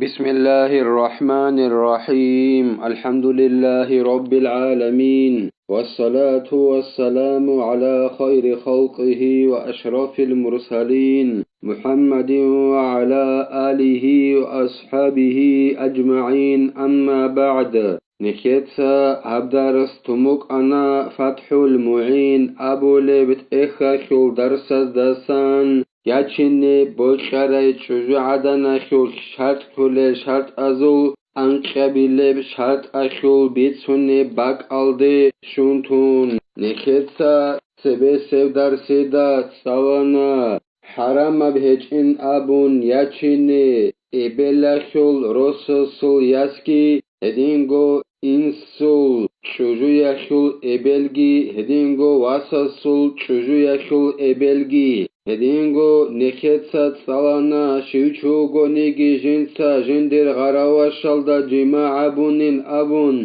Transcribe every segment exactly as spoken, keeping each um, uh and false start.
بسم الله الرحمن الرحيم. الحمد لله رب العالمين. والصلاة والسلام على خير خلقه وأشرف المرسلين محمد وعلى آله وأصحابه أجمعين. أما بعد. Нехеца гьаб дарс тумукъана ФатхӀул МугӀин абулеб тӀехьалъул дарсаздасан, ячине бокьарай чӀужугӀаданалъулъ шартӀулел шартӀазул анкьабилеб шартӀалъул бицунеб бакӀалде щун тун. Нехеца цебесеб дарсида цӀалана. ХӀарамаб гьечӀин абун ячине эбелалъул росасул ясги, гьединго инсул чӀужуялъул эбелги, гьединго васасул чӀужуялъул эбелги, гьединго нехеца цӀалана щив чи вугониги жинца жиндир гъаравашалда жимагӀ гьабунин абун,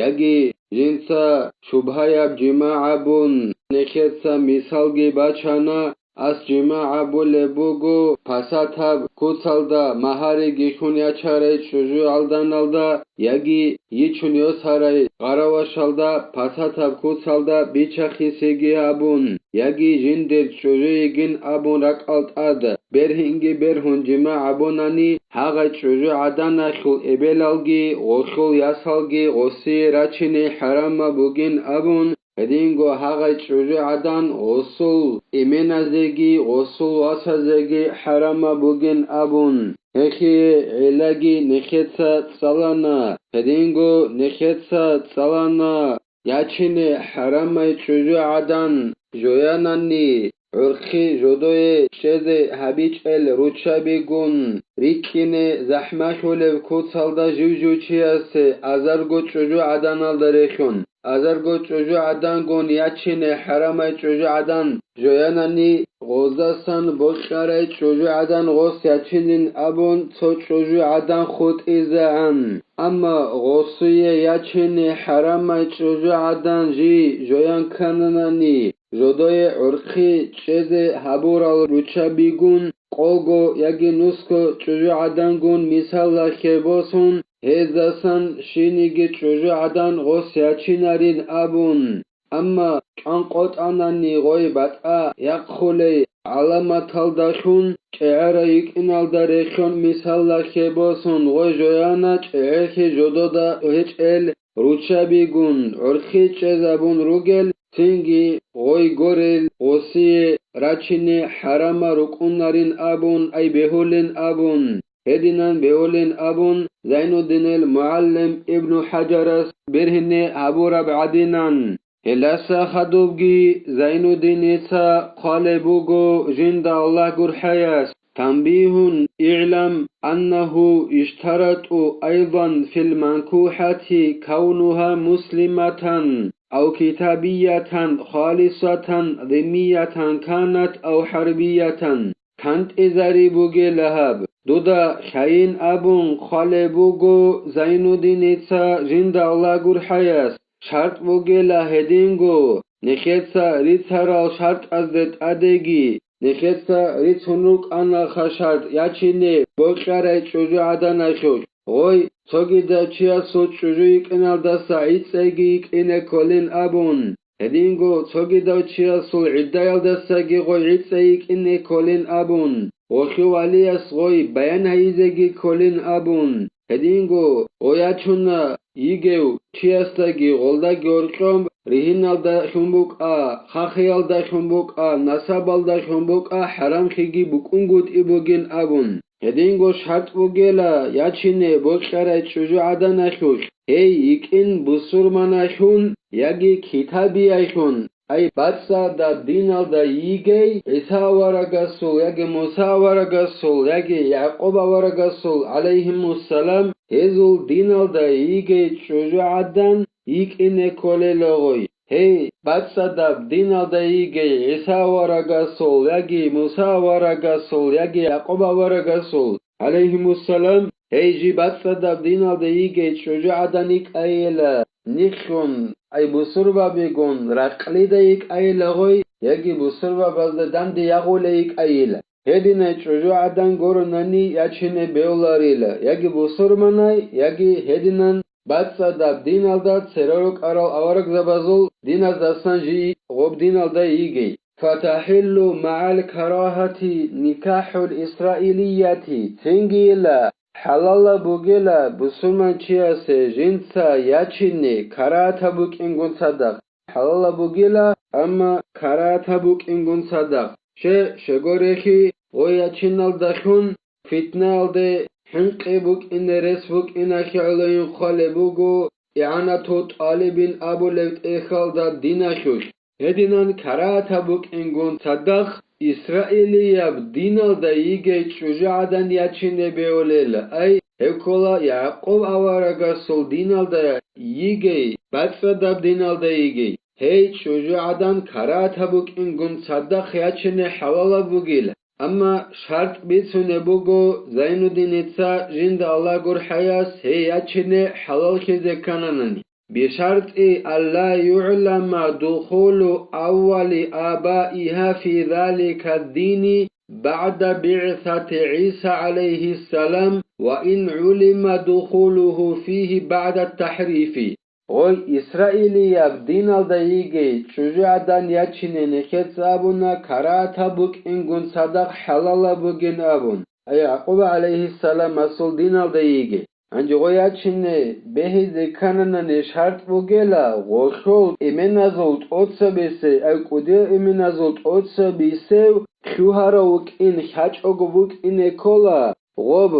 яги жинца шубгьаяб жимагӀ гьабун, нехеца мисалги бачана, ас жимагӀ гьабулеб буго пасатаб куцалда, магьариги хьун ячарай чӀужугӀаданалда, яги йичун йосарай гъаравашалда пасатаб куцалда бичахисеги гьабун, яги жиндир чӀужу йигин абун ракӀал тӀад бергьинги бергьун жимагӀ гьабунани, гьагъай чӀужугӀаданалъул эбелалги гъолъул ясалги гъосие рачине хӀарамаб бугин абун, гьединго гьагъай чӀужугӀадан гъосул эменазеги гъосул васазеги хӀарамаб бугин абун, гьелъие гӀиллаги нехеца цӀалана, гьединго нехеца цӀалана, ячине хӀарамай чӀужугӀадан жоянани, гӀурхъи жодое чӀезе гьабичӀел руччабигун рикӀкӀине захӀмалъулеб куцалда жив-жив чиясе азарго чӀужугӀаданалда рехьун, азарго чӀужугӀадангун ячине хӀарамай чӀужугӀадан жоянани, гъоздасан бокьарай чӀужугӀадан гъос ячинин абун цо чӀужугӀадан хутӀизегӀан. Амма гъосие ячине хӀарамай чӀужугӀадан жий жоян ккананани, жодое гӀурхъи чӀезе гьабурал руччабигун, къого яги нусго чӀужугӀадангун мисалалъе босун, гьездасан щиниги чӀужугӀадан гъос ячинарин абун. Амма чӀван къотӀанани гъой батӀа яхъулей гӀаламаталдалъун, чӀегӀера йикӀиналда рехьон мисалалъе босун гъой жояна чӀегӀехъе жодода гьечӀел руччабигун, гӀурхъи чӀезабун ругел, цинги гъой горел гъосие рачине хӀарама рукӀунарин абун, ай бегьулин абун, гьединан бегьулин абун, Зайнуддинил мугӀалим Ибну ХӀажарас бергьине гьабураб гӀадинан. Гьелдаса хадубги Зайнуддиница хъвалеб буго жинда Аллагь гурхӀаяс: تنبيه: اعلم أنه يشترط أيضا في المنكوحة كونها مسلمة أو كتابية خالصة ذمية كانت أو حربية. КантӀизари бугела гьаб, дуда хьайин абун хъвалеб буго Зайнуддиница жинда Аллагь гурхӀаяс, шартӀ бугела гьединго, нехеца рицарал шартӀазде тӀадеги, нехеца рицун рукӀанаха шартӀ ячине бокьарай чӀужугӀаданалъулъ. Гъой, цогидав чиясул чӀужу йикӀиналдаса гӀицӀайги йикӀине кколин абун, гьединго цогидав чиясул гӀиддаялдасаги гъой гӀицӀай йикӀине кколин абун, гъолъул валияс гъой баян гьайизеги кколин абун, гьединго гъой ячуна йигев чиясдаги гъолдаги гьоркьоб ригьиналдалъун букӀа, хахиялдалъун букӀа, насабалдалъун букӀа, хӀарамлъиги букӀунгутӀи бугин абун. Гьединго шартӀ бугела ячине бокьарай чӀужугӀаданалъулъ, гьей йикӀин бусурманалъун яги китабияйлъун, ай бацӀцӀадаб диналда йигей ГӀиса аварагасул яги Муса аварагасул яги Якъуб аварагасул, гӀалайгьимуссалам, гьезул диналда йигей чӀужугӀадан йикӀине кколела гъой. Гьей, бацӀцӀадаб диналда йигей ГӀиса аварагасул яги Муса аварагасул яги Якъуб аварагасул, гӀалайгьимуссалам, гьей жи бацӀцӀадаб диналда йигей чӀужугӀадан йикӀайила, ниххун, ай бусурбабигун ракълида йикӀайила гъой, яги бусурбабазда данде ягъулей йикӀайила. гьединай чӀужугӀадан гуронани ячине бегьуларила, яги бусурманай, яги гьединан бацӀцӀадаб диналда церал рукӀарал аварагзабазул диназдасан жий гъоб диналда йигей. فتحل مع الكراهة نكاح الإسرائيلية, цинги ила, хӀалалаб бугила бусурманчиясе жинца ячине карагьатаб букӀингун цадахъ, хӀалалаб бугила, амма карагьатаб букӀингун цадахъ. Ще, щегорехи, гъой ячиналдалъун фитнаялде хӀинкъи букӀине рес букӀиналъе гӀолоин хъвалеб буго, ИгӀанату ТӀалибин абулеб тӀехьалда диналъулъ. Гьединан карагьатаб букӀингун цадахъ Исраилияб диналда йигей чӀужугӀадан ячине бегьулел, ай, гьев ккола Якъуб аварагасул диналда йигей, бацӀцӀадаб диналда йигей. Гьей чӀужугӀадан карагьатаб букӀингун цадахъ ячине хӀалалаб бугила. Амма шартӀ бицунеб буго Зайнуддиница жинда Аллагь гурхӀаяс гьей ячине хӀалаллъизе ккананани. بشرط ألا يعلم دخول أول آبائها في ذلك الدين بعد بعثة عيسى عليه السلام، وإن علم دخوله فيه بعد التحريف. Гъой Исраилияб диналда йигей чӀужугӀадан ячине нехеца абуна карагьатаб букӀингун цадахъ хӀалалаб бугин абун, ай Якъуб гӀалайгьиссаламасул диналда йигей. Гьанже гъой ячине бегьизе ккананани шартӀ бугела гъолъул эменазул тӀоцабисе, ай кӀудиял эменазул тӀоцабисев лъугьарав вукӀин хьачӀого букӀине ккола гъоб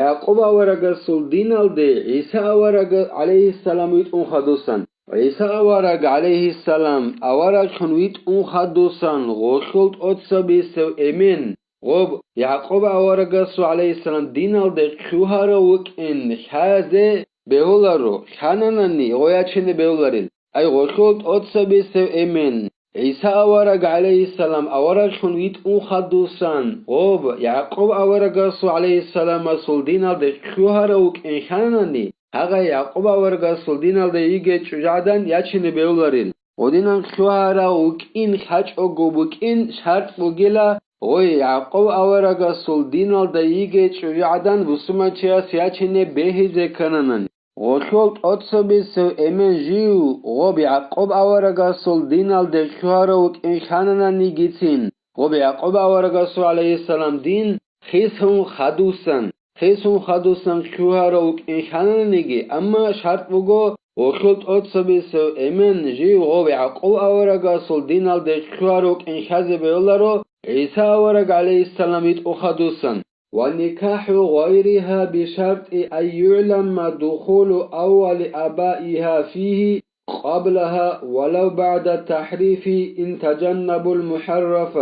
Якъуб аварагасул диналде ГӀиса авараг гӀалайгьиссалам витӀун хадусан. ГӀиса авараг гӀалайгьиссалам авараглъун витӀун хадусан гъолъул тӀоцабисев эмен гъоб Якъуб аварагасул гӀалайгьиссалам диналде лъугьарав вукӀин лъазе бегьуларо, лъананани гъой ячине бегьуларел. Ай гъолъул тӀоцабисев эмен, ГӀиса авараг гӀалайгьиссалам авараглъун витӀун хадусан гъоб Якъуб аварагасул гӀалайгьиссаламасул диналде лъугьарав вукӀин лъананани, гьагъай Якъуб аварагасул диналда йигей чӀужугӀадан ячине бегьуларел. Гъодинан лъугьарав вукӀин хьачӀого букӀин шартӀ бугела, гъой Якъуб аварагасул диналда йигей чӀужугӀадан бусурманчияс ячине бегьизе ккананани. Гъолъул тӀоцабисев эмен жив гъоб Якъуб аварагасул диналде лъугьарав вукӀин лъанананигицин, гъоб Якъуб аварагасул гӀалайгьиссалам дин хисун хадусан, хисун хадусан лъугьарав вукӀин лъанананиги, амма шартӀ буго, гъолъул тӀоцабисев эмен жив гъоб Якъуб аварагасул диналде лъугьарав вукӀин лъазе бегьуларо, ГӀиса авараг гӀалайгьиссалам витӀун хадусан. ونكاح غيرها بشرط أن يعلم دخول أول آبائها فيه قبلها ولو بعد التحريف إن تجنبوا المحرف.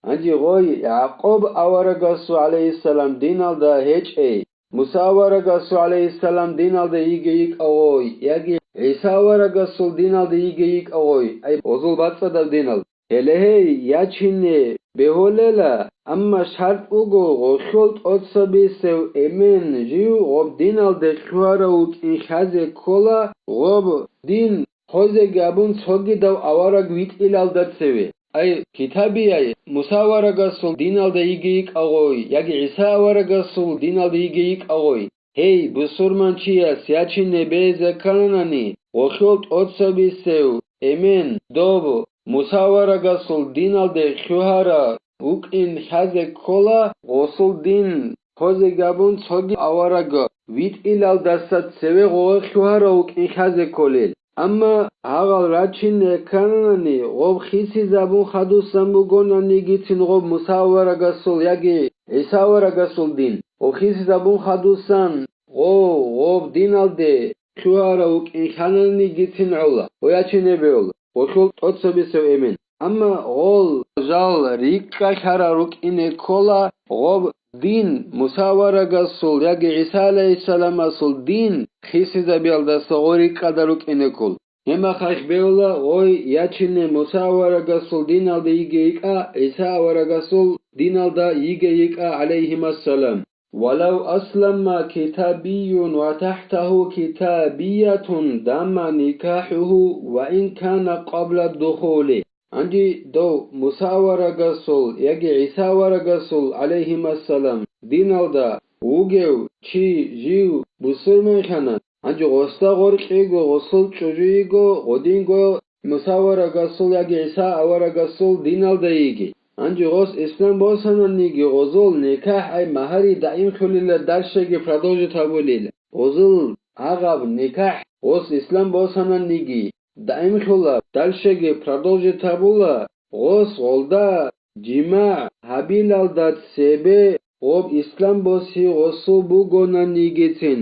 Гьанже гъой Якъуб аварагасул гӀалайгьиссалам диналда гьечӀей, Муса аварагасул гӀалайгьиссалам диналда йигей йикӀа гъой, яги ГӀиса аварагасул диналда йигей йикӀа гъой, ай, гъозул бацӀцӀадаб динал. Гьеле гьей ячине бегьулела, амма шартӀ буго, гъолъул тӀоцабисев эмен жив гъоб диналде лъугьарав вукӀин лъазе ккола, гъоб дин хозеги абун цогидав авараг витӀилалда цеве. Ай, китабияй, Муса аварагасул диналда йигей йикӀа гъой, яги ГӀиса аварагасул диналда йигей йикӀа гъой. Гьей, бусурманчияс ячине бегьизе ккананани, гъолъул тӀоцабисев эмен доб Муса аварагасул диналде лъугьарав вукӀин лъазе ккола, гъосул дин хозеги абун цоги авараг витӀилалдаса цеве гъо лъугьарав вукӀин лъазе кколел. Амма гьагъал рачине ккананани, гъоб хисизабун хадусан бугонанигицин гъоб Муса аварагасул яги ГӀиса аварагасул дин, гъоб хисизабун хадусан гъо-, гъоб диналде лъугьарав вукӀин лъананигицин гӀола, гъо ячине бегьула, гъолъул тӀоцабисев эмен. Амма гъол жал рикӀкӀалъарал рукӀине ккола, гъоб дин, Муса аварагасул яги ГӀиса гӀалайгьиссаламасул дин хисизабиялдаса гъой рикӀкӀалда рукӀине ккол. Гьеб мехалъ бегьула гъой ячине Муса аварагасул диналда йигей йикӀа, ГӀиса аварагасул диналда йигей йикӀа, гӀалайгьимассалам. ولو أسلم كتابي وتحته كتابية دام نكاحه وإن كان قبل الدخول. Гьанже дов Муса аварагасул яги ГӀиса аварагасул, гӀалайгьимассалам, диналда вугев чи жив бусурманлъана, гьанже гъосда гъоркьего гъосул чӀужу йиго, гъодинго Муса аварагасул яги ГӀиса аварагасул диналда йиги. Гьанже гъос ислам босананиги, гъозул никахӀ, ай, магьари даимлъулила, дальшеги продолжить гьабулила. Гъозул гьагъаб никахӀ гъос ислам босананиги даимлъула, дальшеги продолжить гьабула, гъос гъолда жимагӀ гьабилалда цебе гъоб ислам боси гъосул бугонанигицин.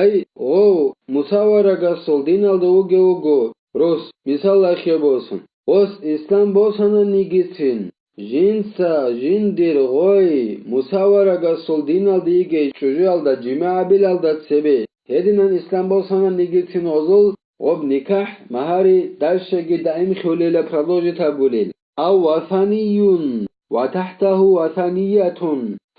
Ай, гъов Муса аварагасул диналда вугев вуго рос, мисалалъе босун. Гъос ислам босананигицин, жинца жиндир гъой Муса аварагасул диналда йигей чӀужуялда жимагӀ гьабилалда цебе, гьединан ислам босананигицин гъозул гъоб никахӀ, магьари дальшеги даимлъулила, продолжить гьабулел. أو وثني وتحته وثنية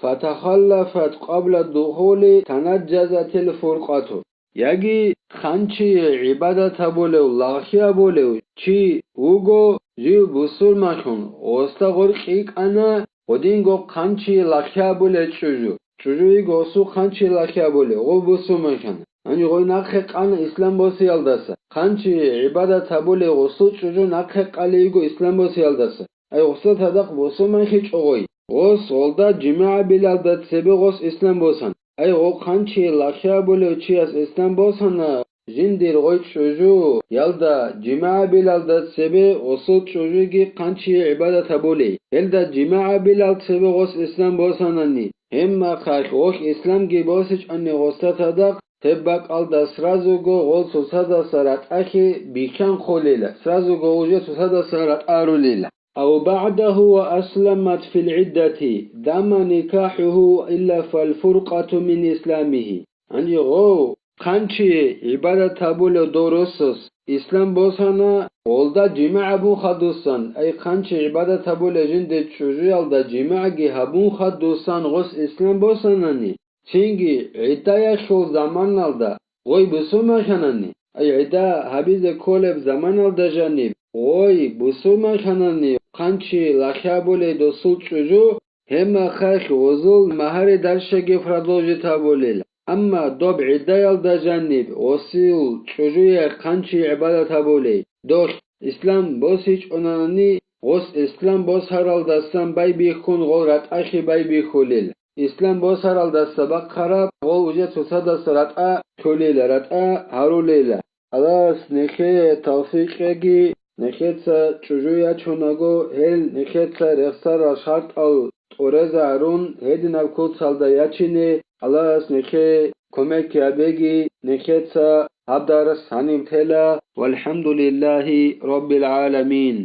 فتخلفت قبل الدخول تنجزت الفرقة. Яги хъанчие гӀибадат гьабулев, лагълъи гьабулев чи вуго жив бусурманлъун, гъосда гъоркь йикӀана, гъодинго хъанчие лагълъи гьабулел чӀужу. ЧӀужу йиго гъосул хъанчие лагълъи гьабулев, гъов бусурманлъана. Гьанже гъой нахъе къана ислам босиялдаса. Хъанчие гӀибадат гьабулев гъосул чӀужу нахъе къалей йиго ислам босиялдаса. Ай, гъосда цадахъ бусурманлъичӀо гъой. Гъос гъолда жимагӀ гьабилалда цебе гъос ислам босан. Ай, гъо хъанчие лагълъи гьабулев чияс ислам босана, жиндир гъой чӀужуялда жимагӀ гьабилалда цебе гъосул чӀужуги хъанчие гӀибадат гьабулей. Гьелда жимагӀ гьабилал цебе гъос ислам босанани, гьебмахалъ гъолъ исламги босичӀани гъосда цадахъ, гьеб бакӀалда сразуго гъол цоцадаса ратӀалъи бихьанхъулила, сразуго уже цоцадаса ратӀа гьарулила. أو بعده وأسلمت في العدة دام نكاحه إلا فالفرقة من إسلامه. Гьанже гъов хъанчие гӀибадат гьабулев дов росас ислам босана, гъолда жимагӀ гьабун хадусан, ай, хъанчи гӀибадат гьабулев жинде чӀужуялда жимагӀги гьабун хадусан гъос ислам босанани, цинги гӀиддаялъул заманалда гъой бусурманлъанани, ай, гӀидда гьабизе кколеб заманалда жаниб гъой бусурманлъанани, хъанчи лагълъи гьабулей досул чӀужу, гьебмахалъ гъозул магьари дальшеги продолжить гьабулел. Амма доб гӀиддаялда жаниб гъосул чӀужуе хъанчи гӀибадат гьабулей, долъ ислам босичӀонани, гъос ислам босаралдасан байбихьун гъол ратӀалъи байбихьулел. Ислам босаралдаса бахъараб гъол уже цоцадаса ратӀа лъулела, ратӀа гьарулела. Аллагьас нехее тавфикъ кьеги, нехеца чӀужу ячунаго, гьел нехеца рехсарал шартӀал тӀурезе гьарун, гьединаб куцалда ячине Аллагьас нехее кумек гьабеги, нехеца гьаб дарс гьаниб тела. ВалхӀамдулиллагьи раббил гӀаламин.